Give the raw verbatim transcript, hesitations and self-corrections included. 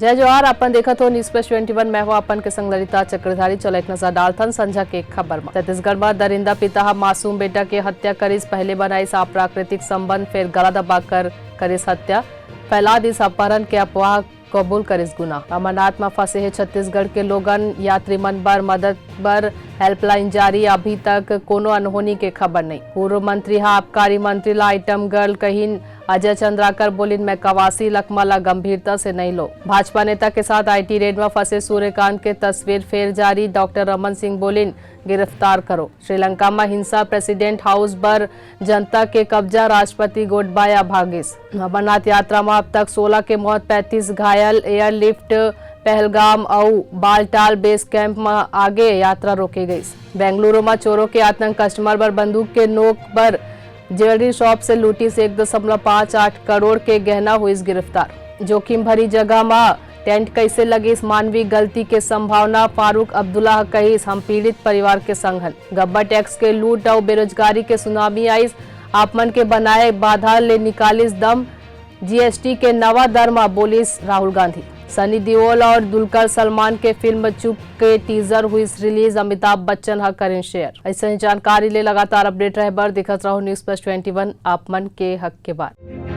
जय जोहार, अपन देखत हो News Plus twenty one, मैं हूं अपन के संग ललिता चक्रधारी। चलो एक नजर डालथन संझा के खबर म। छत्तीसगढ़ म दरिंदा पिता ह मासूम बेटा के हत्या करिस, पहले बनाइस अप्राकृतिक संबंध, फेर गला दबाकर करिस हत्या, फैला दिस अपहरण के अफवाह, कबूल करिस गुनाह। अमरनाथ म फंसे हे छत्तीसगढ़ के लोगन, यात्री मन बर मदद बर हेल्पलाइन जारी, अभी तक कोनो अनहोनी के खबर नहीं। पूर्व मंत्री ह आबकारी मंत्री ला आइटम गर्ल कहिन, अजय चंद्राकर बोलिन, मैं कवासी लकमा ला गंभीरता से नहीं लो। भाजपा नेता के साथ आईटी रेड म फंसे सूर्यकांत के तस्वीर फेर जारी, डॉक्टर रमन सिंह बोलिन, गिरफ्तार करो। श्रीलंका म हिंसा, प्रेसिडेंट हाउस बर जनता के कब्जा, राष्ट्रपति गोटबाया भागिस। अमरनाथ यात्रा म अब तक सोलह के मौत, पैंतीस घायल, एयरलिफ्ट पहलगाम अउ बालटाल बेस कैंप म आगे यात्रा रोके गइस। बेंगलुरु म चोरों के आतंक, कस्टमर बर बंदूक के नोक बर ज्वेलरी शॉप से लूटिस एक दशमलव पाँच आठ करोड़ के गहना, हुइस गिरफ्तार। जोखिम भरी जगह म टेंट कइसे लगिस, मानवी गलती के संभावना, फारूक अब्दुल्ला ह कहिस, हम पीड़ित परिवार के संग हन। गब्बर टैक्स के लूट अउ बेरोजगारी के सुनामी आइस, आप मन के बनाए बाधा ले निकालिस दम, जीएसटी के नवा दर म बोलिस राहुल गांधी। सनी देओल और दुलकर सलमान के फिल्म चुप के टीजर हुइस रिलीज, अमिताभ बच्चन ह करेन शेयर। अइसने जानकारी ले लगातार अपडेट रहे बर देखत रहो News Plus twenty one, आप मन के हक के बात।